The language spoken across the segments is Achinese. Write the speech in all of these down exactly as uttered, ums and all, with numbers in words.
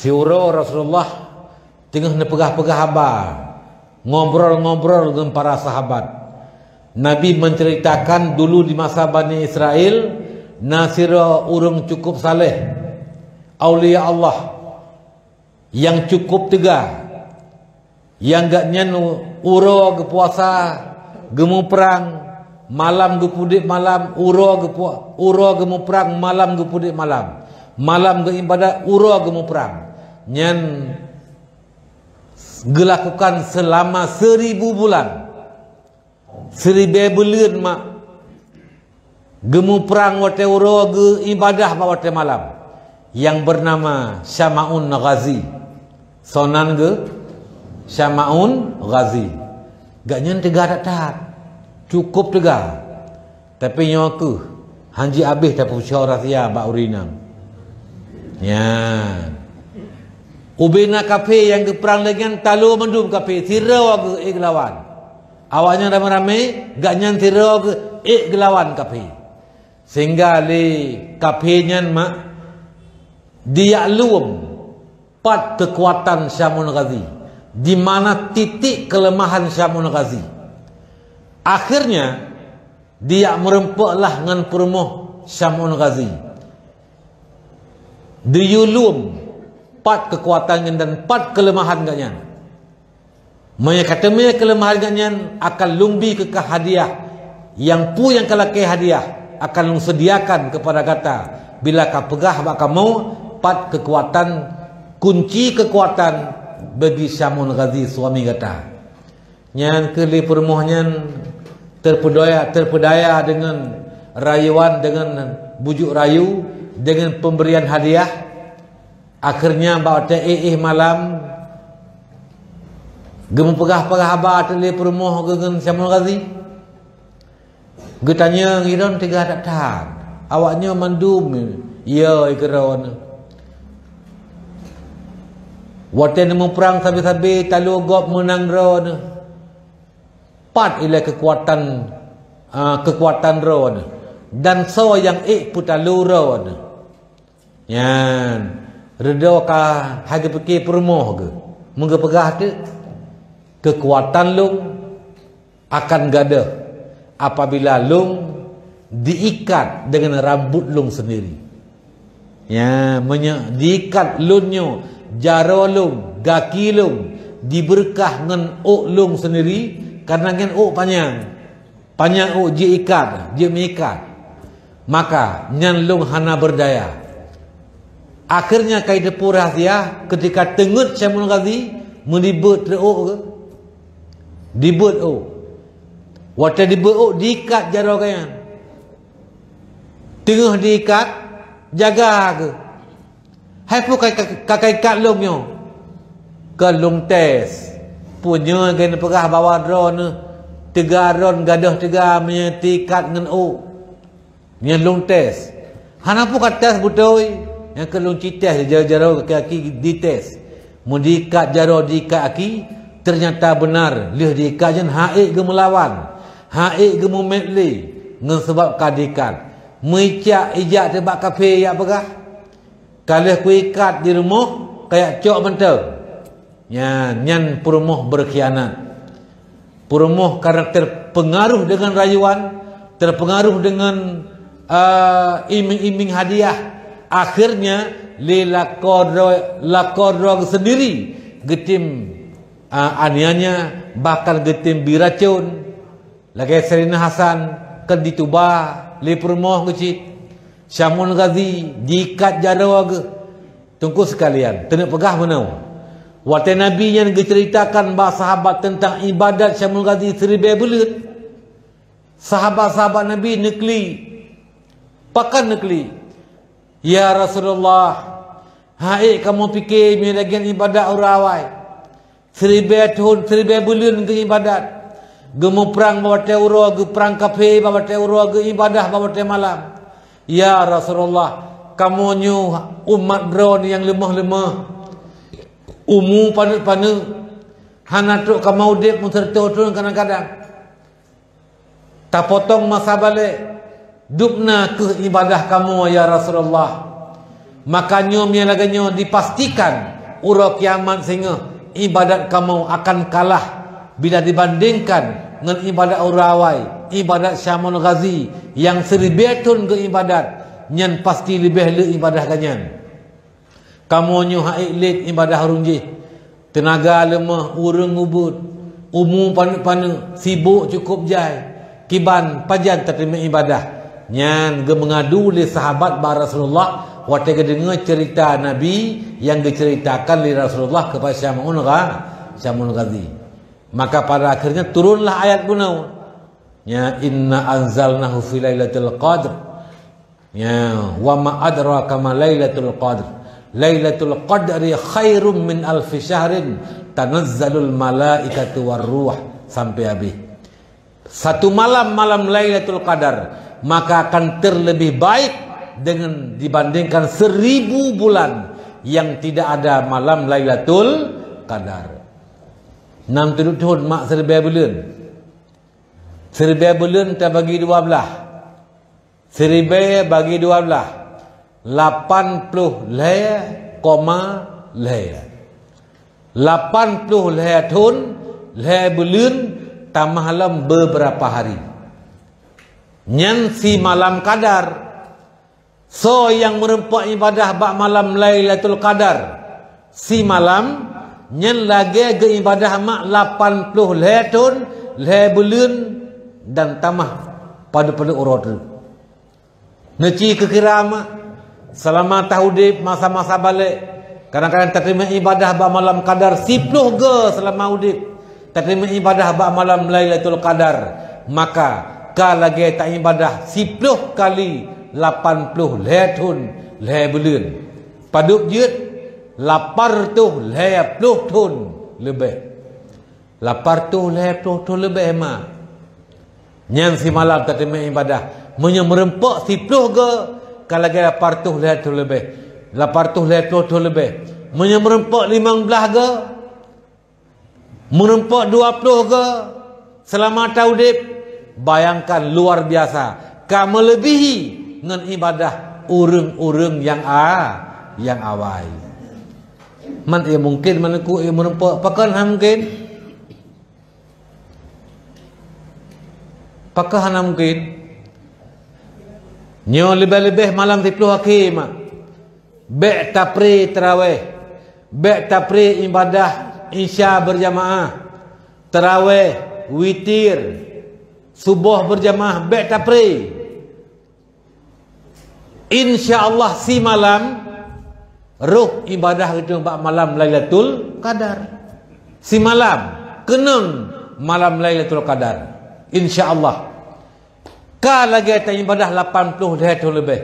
Siuroe Rasulullah teungoh neupeugah-peugah haba, ngobrol-ngobrol ngon para sahabat. Nabi menceritakan dulu di masa Bani Israel, na sidroe ureuëng cukup saleh, aulia Allah, nyang cukup teuga. Nyang gobnyan uroe geupuasa, geumuprang, malam geupudeb malam, uroe geupu-, uroe geumuprang, malam geupudeb malam, malam geuibadat, uroe geumuprang. Nyan geulakukan seulama seribu bulan. Siribée buleuen mak geumuprang watée uroe, geuibadah bak watée malam, nyang beunama Syama'un Ghazi. Sonan geuh Syama'un Ghazi. Gobnyan teuga that-that, cukup teuga. Tapi nyoe keuh, hanji abéh tapeucok rahsia bak ureuëng inong. Nyan. Ubena kafé nyang geuprang lé nyan talo mandum kafé, sidroe geuh ék geulawan. Awaknyan ramé-ramé, gobnyan sidroe geuh ék geulawan kafé. Sehingga lé kafé nyan mak dijak lom pat keukuatan Syama'un Ghazi, di mana titik keuleumahan Syama'un Ghazi. Akhirnya, dijak meurumpok lah ngon peurumoh Syama'un Ghazi. Diyue lom pat keukuatan nyan dan pat keuleumahan gobnyan. Meunyoe ka teumé keuleumahan gobnyan, akan lôn bi keu kah hadiah. Nyang peue nyang ka lakée hadiah, akan lôn seudiakan keupada gata bila ka peugah bak kamoe pat keukuatan, kunci keukuatan bagi Syama'un Ghazi suami gata. Nyan keuh lé peurumoh nyan terpeudaya, terpeudaya deungon rayuan, deungon bujuk rayu, deungon pemberian hadiah. Akhirnya bak watée éh-éh malam, geumeupeugah-peugah haba teuk lé peurumoh geuh ngon Syama'un Ghazi. Geutanyong, "Droeneuh teuga that-that?" Awaknyoe mandum, "Yo," ikeue droeneuh. "Watée neumuprang sabe-sabe talo gob meunang droeneuh. Pat ilée keukuatan, a, keukuatan droeneuh, dan soe nyang ék peutalo droeneuh?" Nyan, reudoe ka hai geupike peurumoh geuh, meugeupeugah teuk, "Keukuatan lôn akan gadôh apabila lôn diikat deungon rambot lôn seundiri." Nyan, meunyoe diikat lôn nyoe, jaroe lôn, gaki lôn, dibeureukat ngon ôk lôn seundiri, kareuna nyan ôk panyang. Panyang ôk jiikat, jimeuikat, maka nyan lôn hana beurdaya. Akhirnya ka jiteupeue rahsia, keutika teungeut Syama'un Ghazi, meudibeuet ôk geuh. Dibeuet ôk. Watée dibeuet ôk, diikat jaroe geuh nyan. Teungoh diikat, jaga geuh. "Hai peue ka, ka, ka, ka ikat lôn nyoe?" "Kon lôn tes. Peue nyoe geuneuk peugah bahwa droeneuh teuga, droeneuh gadôh teuga meunyoe teuikat ngon ôk. Nyan lôn tes." "Hana peue ka tes beutôi. Nyang keu lôn ci tes jaroe-jaroe gaki-gaki dites." Meudiikat jaroe diikat gaki, teunyata beunar lheueh diikat nyan han ék geumeulawan, han ék geumeumet lé ngon sabab ka diikat. Meuicak ijak teuk bak kafé jak peugah, "Ka lheueh kuikat di rumoh, kajak cok mantong." Nyan, nyan peurumoh beurkhianat. Peurumoh karena terpengaruh dengan rayuan, terpengaruh dengan, a, iming-iming hadiah, akhirnya lé lakoe droe, lakoe droe seundiri geutem, a, aniaya, bahkan geutem bi racon. Lagée Saidina Hasan kon dituba lé peurumoh geuh cit, Syama'un Ghazi jiikat jaroe geuh. Teungku sekalian, teuneuk peugah meunoe, watée Nabi nyan geuceuritakan bak sahabat teuntang ibadat Syama'un Ghazi siribée buleuen, sahabat-sahabat Nabi neuklik. Pakon neuklik? "Ya Rasulullah, han ék kamoe pike meunyoe lagée ibadat ureuëng awai. Siribée thon, siribée buleuen geuibadat. Geumuprang bak watée uroe, geuprang kafé bak watée uroe, geuibadah bak watée malam. Ya Rasulullah, kamoe nyoe umat droeneuh nyang leumoh-leumoh, umu paneuk-paneuk, hana trok kamoe udeb meuseureutoe thon kadang-kadang. Tapotong masa balek, dubna kheueh ibadah kamoe, ya Rasulullah. Maka nyoe meunyo lagée nyoe dipastikan uroe kiamat singoh ibadat kamoe akan kalah bila dibandingkan ngon ibadat ureuëng awai, ibadat Syamul Ghazi nyang siribée thon geuibadat, nyan pasti leubeh le ibadat geuh nyan. Kamoe nyoe haiek lét ibadah ureuëng jih. Teunaga leumoh, ureuëng ubeuet, umu paneuk-paneuk, sibok cukôp jai. Kiban pajan tateumeung ibadah? Nyan geumeungadu lé sahabat bak Rasulullah watée geudeungoe ceurita Nabi nyang geuceuritakan lé Rasulullah keupada Syamul Gha-, Syamul Ghazi. Maka pada akhirnya turunlah ayat bunoe. Nya, "Inna anzalnahu fi lailatul qadr." Ya, "Wa ma adraka ma lailatul qadr. Lailatul qadri khairum min alfi syahrin tanazzalul malaikatu war ruh," sampai habis. Satu malam, malam Lailatul Qadar, maka akan terlebih baik dengan dibandingkan seribu bulan yang tidak ada malam Lailatul Qadar. Nam tuduek thon mak siribée buleuen. Siribée buleuen tabagi dua blaih. Siribée bagi dua blaih, lapan ploh lhée koma lhée. Lapan ploh lhée thon, lhée buleuen, tamah lom beberapa hari. Nyan simalam kadar. Soe nyang meureumpok ibadah bak malam Lailatul Qadar simalam, nyan lagée geuibadah mak lapan ploh lhée thon, lhée buleuen, dan tamah padub-padub uroe teuk. Neuci keu kira mak, seulama taudeb masa-masa balek, kadang-kadang tateumeung ibadah bak malam kadar siploh go seulama udeb, tateumeung ibadah bak malam Lailatul Qadar, maka ka lagée taibadah siploh kali lapan ploh lhée thon lhée buleuen. Padub jeuet? Lapan reutôh lhée ploh thon leubeh. Lapan reutôh lhée ploh thon leubeh, mak. Nyan simalam tateumeung ibadah. Meunyoe meureumpok siploh go, ka lagée lapan reutôh lhée thon leubeh. Lapan reutôh lhée ploh thon leubeh. Meunyoe meureumpok limong blaih go, meureumpok dua ploh go, seulama taudeb, bayangkan luar biasa. Ka meuleubihi ngon ibadah ureuëng-ureuëng nyang a-, nyang awai. Man, eh, mungken, man, ku, eh, meureumpok, pakon hana mungken? Pakon hana mungken? Nyoe leubeh-leubeh malam siploh akhé, mak. Bék tapré tarawéh. Bék tapré ibadah Isya beurjamaah. Tarawéh, witir, suboh beurjamaah, bék tapré. Insya Allah simalam roh ibadah geutanyoe bak malam Lailatul Qadar. Simalam keunong malam Lailatul Qadar. Insya Allah. Ka lagée taibadah lapan ploh lhée thon leubeh.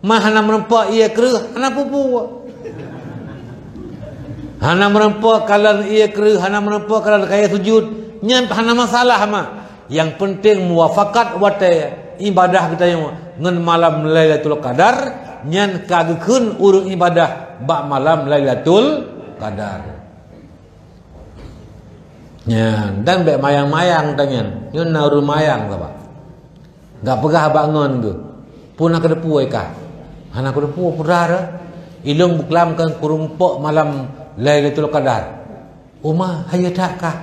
Ma hana meureumpok ié kreueh, hana peue-peue. Hana meureumpok kalon ié kreueh, hana meureumpok kalon kayée sujut, nyan hana masalah, mak. Nyang peunteng muwafakat watée ibadah geutanyoe ngon malam Lailatul Qadar, nyan ka geukheun ureuëng ibadah bak malam Lailatul Qadar. Nyan, dan bék mayang-mayang tanyan. Nyoe na ureuëng mayang saba. Gak peugah bak ngon geuh, "Peue na keuteupue kah?" "Hana keuteupue, peue rara. Ilôn beuklam keu meureumpok malam Lailatul Qadar." "Uma, hai that kah?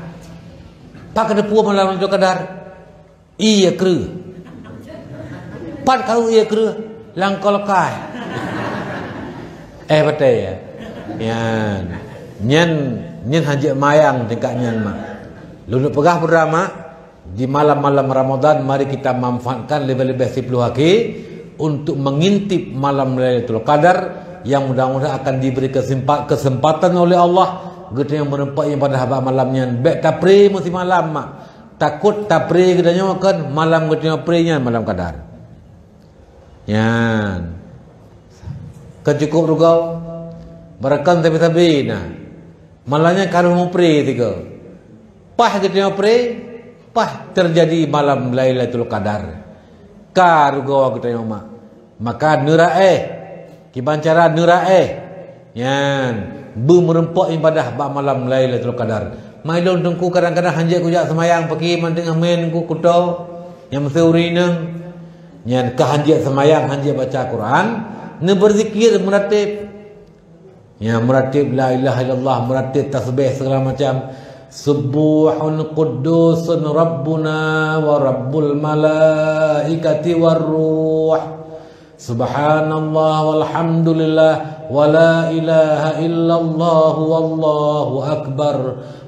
Pat keuteupue malam Lailatul Qadar?" "Ié kreueh." "Pat kah ié kreueh?" "Lam kolkai." Eh, batée, ya. Nyan, nyan, nyan hana jeuet mayang tingkat nyan, mak. Lôn peugah peue rara, mak, di malam-malam Ramadan, mari kita manfaatkan leubeh-leubeh siploh akhé untuk mengintip malam Lailatul Qadar yang mudah-mudahan akan diberi kesempa-, kesempatan oleh Allah geutanyoe meureumpok ibadah bak malam nyan. Bék tapré meusimalam, mak. Takot tapré geutanyoe kan malam geutanyoe pré nyan malam kadar. Nyan. Ka cukôp rugoe, barakan sabe-sabe na. Malam nyan ka lheueh mupré sigoe. Paih geutanyoe pré, paih teujadi malam Lailatul Qadar. Ka rugoe geutanyoe, mak. Maka neuraéh. Kiban cara neuraéh? Nyan, beumeureumpok ibadah bak malam Lailatul Qadar. Mai lôn teungku kadang-kadang hanjeuet kujak seumayang paki mantöng amen ku kuto nyang meuseuri inong. Nyan ka hanjeuet seumayang, hanjeuet baca Quran, Neubeuzikir meuratib. Ya, meuratib la ilaha illallah, meuratib tasbih segala macam. Subbuhun quddusun Rabbuna wa Rabbul malaikati war ruh. Subhanallah walhamdulillah wa la ilaha illallah wallahu akbar.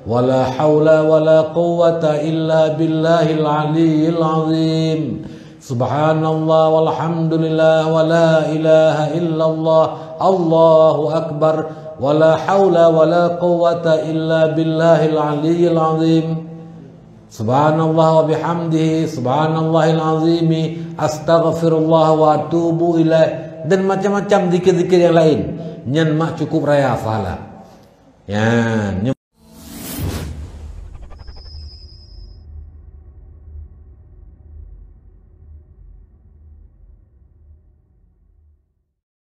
Wa la haula wa la quwwata illa billahil aliyyil azim. Subhanallah walhamdulillah wa la ilaha illallah. Allahu akbar. Wa la haula wa la quwwata illa billahil aliyyil azim. Subhanallah wa bihamdihi, subhanallahil azimi, astaghfirullah wa atubu ilaih, dan macam-macam zikir-zikir yang lain. Nyan mak cukup raya pahala. Nyan, nyan